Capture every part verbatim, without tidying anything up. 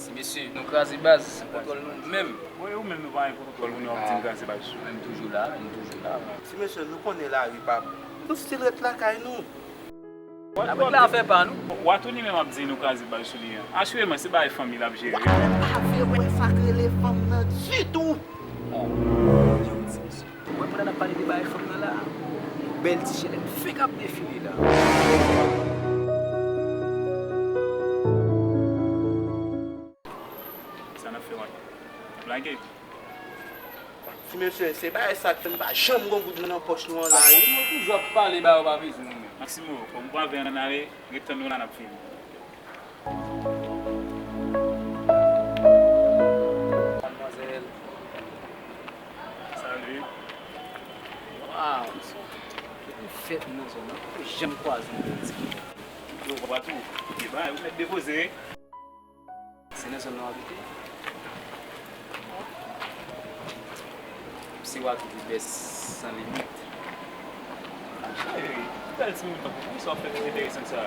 Ti mesye, nou kraze baz, se kontwòl nou menm. Bon, e ou menm nou pa gen kontwòl, ou nou ap di n kraze baz sou. Men m toujou la, men m toujou la. Ti mesye, nou konnen lari pa bon. Nou still ret lakay nou. N ap ret la fè pa nou. W a tou li menm ap di nou kraze baz sou li an. Asireman, se bagay fanmi l ap jere. Ou pa vle wè sa k rele fanm nan ditou. Ou wè pandan n ap pale de bagay fanm nan la, yon bèl ti jèlèt fenk ap defile la. Sa n ap fè, Wato? Blage? Ti mesye, se bagay sa k fè n pa janm gon goud nan pòch nou an la, wi. Maximo toujou ap pale ba yo pa bezwen nou menm. Maximo, kòm w avè ann ale, ret tann nou la n ap vini. Madmwazèl. Salut. Waw, depi m fèt nan zòn nan, m poko janm kwaze yon bèl ti. Yo, papa tou, e ba, ou mèt depoze. Se nan zòn nan w abite? Se Wato ki bèl san limit. Cheri, bèl timoun tankou w, sa w fè ki enteresan sa?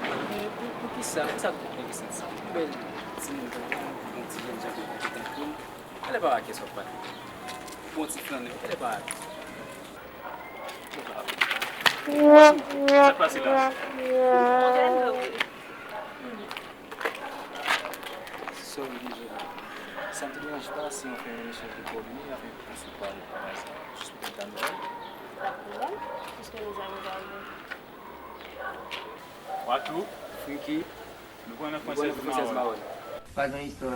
Pou, pou, poukisa, poukisa w enteresan sa? Yon bèl timoun tankou w, yon ti jènjan ki konpetan tankou w. Alè pa wè kiyès w ap pale. Bon ti flannè, alè pa wè. Sa k pase la? Sorry, désolé. Sa m te deranje pa si yon fè yon echanj de kòdone avèk yon sou pale pa sa. Jis pou kontan nouvèl. Pa de pwoblèm, piske nou zanmi pa vre. Wato. Friki. Nou konnen Fransèz Mawon. Pa gen istwa.